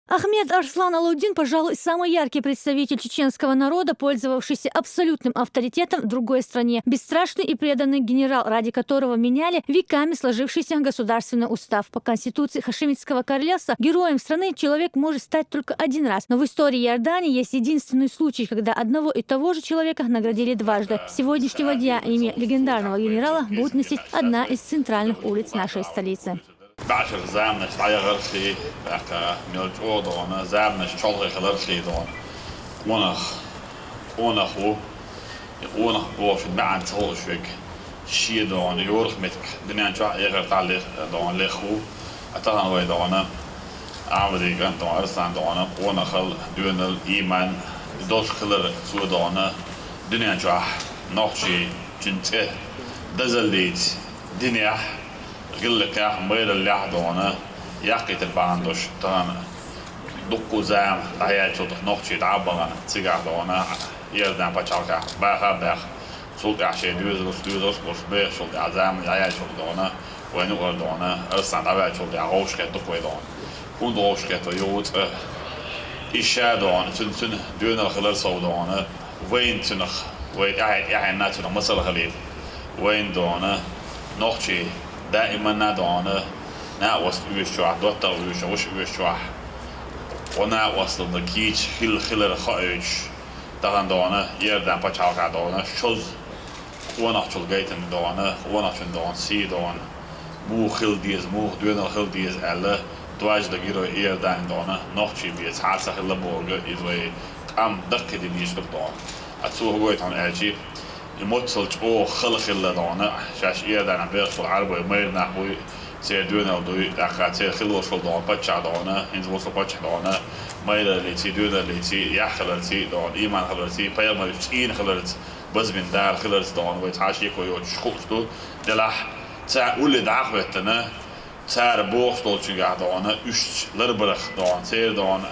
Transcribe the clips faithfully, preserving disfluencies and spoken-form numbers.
Ахмед Арслан Алаудин, пожалуй, самый яркий представитель чеченского народа, пользовавшийся абсолютным авторитетом в другой стране. Бесстрашный и преданный генерал, ради которого меняли веками сложившийся государственный устав. По конституции Хашемитского королевства героем страны человек может стать только один раз. Но в истории Иордании есть единственный случай, когда одного и того же человека наградили дважды. С сегодняшнего дня имя легендарного генерала будет носить одна из центральных улиц нашей столицы. БӀашар заманаш дӀаяхархи, тӀаккха мел чӀоагӀа дона, заманаш чолхе хилархи дона. Къонах, къонах ву, и къонах бохуш маьӀан ца хууш вег, шен дона, йорах метка дуьнен чохь эхар тӀехь лех дона лех ву. А тахана вай дона, Ахьмадий кӀант дона, Арслан дона, къонахал, доьнал, ийман, долуш хилар цо дона, дуьнен чохь нохчий, цуьнан цӀе дазаллица, динехь, гӀиллакхехь, майраллехь а дона, яккхийтар бахьана долуш, тахана дуккха а зама дӀаяьллачул тӀаьхьа нохчий дӀа а бахана, цигахь дона, Иордан пачхьалкхехь баха а баьхна, цул тӀаьхьа шайн доьзалш, доьзалш а болуш бехачул тӀаьхьа зама дӀаяьллачул дона, вайн юкъара дона, Арслан дӀаваьллачул тӀаьхьа вовшахкхетта дукха вай дона. ХӀунда вовшахкхетта вай юха цкъа? И ша дона, цуьнан, цуьнан доьнал хилар сов дона, вайна цунах, вай тӀаьхье-тӀаьхьенна цунах масал хилийта. Вайна дона, нохчий, даиманна дона, накъост оьшучохь, доттагӀа оьшучохь, ваша оьшучохь, кхо накъосталла кийча хила хилар хоуьйтуш, тахана дона, Иордан пачхьалкхехь дона, шозза къонахчул гайтина дона, къонахчун дона, сий дона, муха хила деза, муха доьнал хила деза аьлла, дважды герой Иордани дона, нохчий бен цхьа а ца хилла бохург, иза вай къам даккхийдина йиш ду дона. А цо хӀун гойту хьуна аьлчи, и моццал чӀогӀа хала хилла дона, шаьш Иорданехь бехаш болу Ӏарбой майра нах буй, церан доьнал дуй, тӀаккха церан хила волуш волу дона паччахь дона, хӀинца ву со паччахь дона, майраллиций, доьналлиций, яхь хиларций дона, ийман хиларций, пайхамаршца цӀийна хиларца, базбина Дала хиларца дона, вай цхьа а шеко йоцуш хууш ду, делахь, цара улле дӀа а хӀоьттина, цара бохуш долчуьнгахь дона, уьш ларбарах дона, церан дона,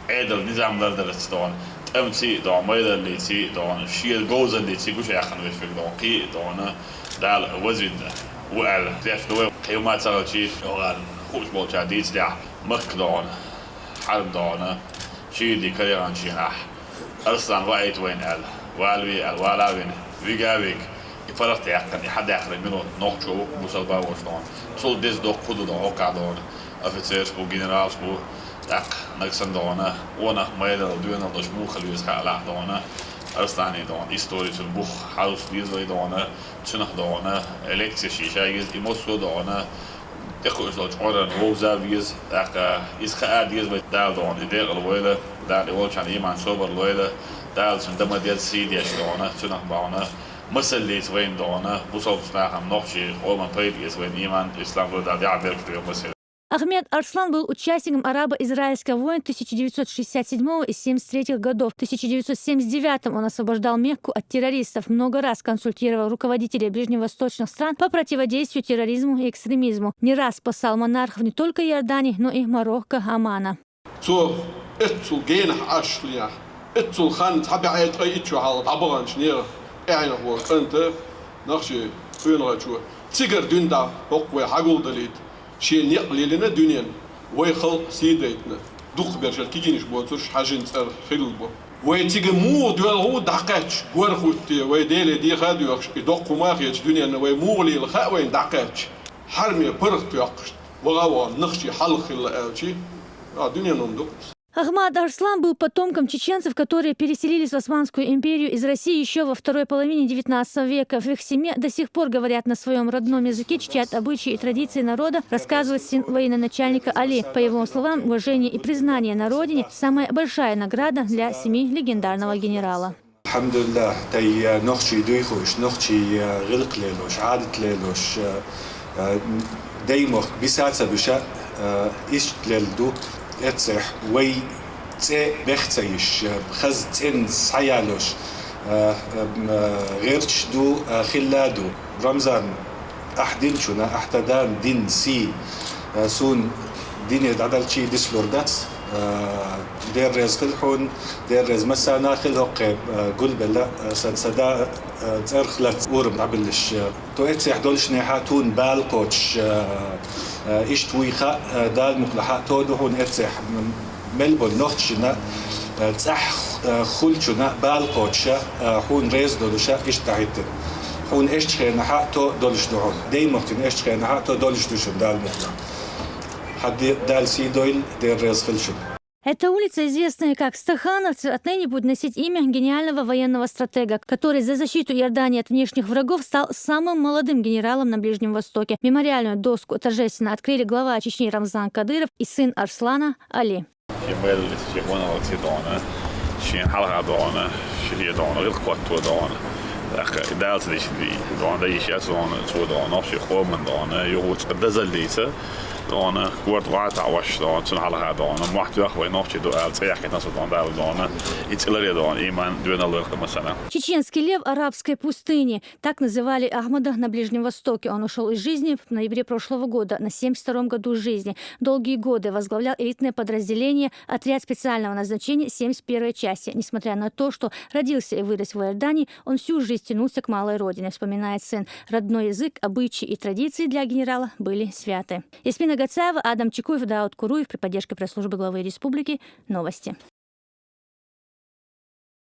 Ӏедал низам лардарца дона, тӀамций а дона, майраллиций а дона, шен говзаллиций гуш яьккхина вешверг дона, кхин а дона, Дала вазвина ву аьлла, тешна ду вай, кхин хӀума ца хилчий, йогӀан хууш болчара дийцарехь, Макка дона, Хьарам дона, шиъди карегӀан шенахь, Арслан ваийта вайна аьлла, вала ве аьлла, вала а вина, вига а вига, и паргӀат яьккхина, и хьадаьккхина минот нохчо ву, бусалба а волуш дона. Цул деза доккха хӀун ду дона, хӀокхахь дона, офицерш бу, генералш бу, тӀаккха нагахь санна дона, къонах майралла, доьналла долуш муха хила веза хаалахь дона, Арслане дона, историцун бух хьалуш деза вай дона, цунах дона, лекцеш йиша еза, и массо а дона, тӀекхуьуш долчу Ӏоран вовза а веза, тӀаккха иза хаа деза вай Дала дона, и декъала войла, Дала и волчарна ийман собар лойла, Дала цунна дан ма-дезза сий деш дона, цунах бахьана, масаллица вайна дона, бусалба нахана нохчий къоман пайда эца вайна ийман, ислам лойла, Дала дехьа беркат вайна масалла. Ахмед Арслан был участником арабо-израильской войны тысяча девятьсот шестьдесят седьмого и семьдесят третьего годов. В тысяча девятьсот семьдесят девятом он освобождал Мекку от террористов, много раз консультировал руководителей ближневосточных стран по противодействию терроризму и экстремизму, не раз спасал монархов не только Иордании, но и Марокко, Омана. Цо эццул генахь Ӏаш лехь, эццул хан цхьа бӀе ткъе итт шо хьалха дӀабаханчу нехан тӀаьхьенах волу кӀанта, нах шен къонахчо, цигара дуьйна дӀа хӀокху вай хьагулдалийта. Шен некъ лелийна дуьненна, вай халкъ сий дайтина, дукхахберш кегийнаш боцурш хьажин цӀарах хилла бу. Вай цига муха доьлху дӀакхаьчча, гор хӀуттий, вай Деле деха а доьхуш, и доккха хӀума а хеташ дуьненна вай муха лела хаьа вайна дӀакхаьчча, хьарме паргӀат тоьккхуш, ваха а ваха нах шен хьалха хилла аьлчи, а дуьненна хӀума ду. Ахмад Арслан был потомком чеченцев, которые переселились в Османскую империю из России ещё во второй половине девятнадцатого века. В их семье до сих пор говорят на своём родном языке, чтят обычаи и традиции народа, рассказывает сын военачальника Али. По его словам, уважение и признание на родине — самая большая награда для семьи легендарного генерала. Алхьамдулиллахь, тӀе нохчий дуй хууш, нохчий гӀиллакх лелош, Ӏадат лелош, даймохк биса ца буьша, иштта лелла ду эццехь, вай цӀе бех ца йиш, хаза цӀен схьаялош, гӀерташ ду, хилла ду. Рамзан, ахь динчунна, ахь тхан дина сий, суна дине дӀадалчий дицлур дац. Дера реза хила хьуна, дера реза массарна хила хӀокхе гулбелла сан са да цӀарах лаьцна урам дӀабиллаш. То эццехь доллушехь а тхуна бала кхочуш, иштта вуй хаьа, Дала мукъ лахь а, то ду хьуна эццехь Мел болу нохчашна, э, цӀахь, э, хуьлучунна бала кхочуш, э, хьуна реза долуш иштта дӀахӀиттина. Хьуна эшначу хенахь а то долуш ду хьуна. Даймахкина эшначу хенахь а то долуш ду шуна, Дала мукъ лахь. Хьан де-, Дала сий дойла, Дела реза хуьлда шуна. Эта улица, известная как Стахановцы, отныне будет носить имя гениального военного стратега, который за защиту Иордании от внешних врагов стал самым молодым генералом на Ближнем Востоке. Мемориальную доску торжественно открыли глава Чечни Рамзан Кадыров и сын Арслана Али. Шен мел, шен ванал ца дона, шен хьалха дона, шен дона, гӀиллакх хӀотто дона. ТӀаккха и Дала ца дийшина вий, дона, дан йиш яц дона, цо дона, шен къоман дона, юха цкъа дазаллица дона, корта вӀатахь ваша дона, цунна хьалха дона, мохь тоьхна вай нохчий ду ала цӀе яьккхина со дона, Дала дона, и цӀе ларе дона, иман доьналла вай масана. Чеченский лев арабской пустыни. Так называли Ахмада на Ближнем Востоке. Он ушёл из жизни в ноябре прошлого года на семьдесят втором году жизни. Долгие годы возглавлял элитное подразделение, отряд специального назначения семьдесят первой части. Несмотря на то, что родился и вырос в Иордании, он всю жизнь тянулся к малой родине, вспоминает сын. Родной язык, обычаи и традиции для генерала были святы. Ясмина Гацаева, Адам Чекуев, Дауд Куруев при поддержке пресс-службы главы республики. Новости.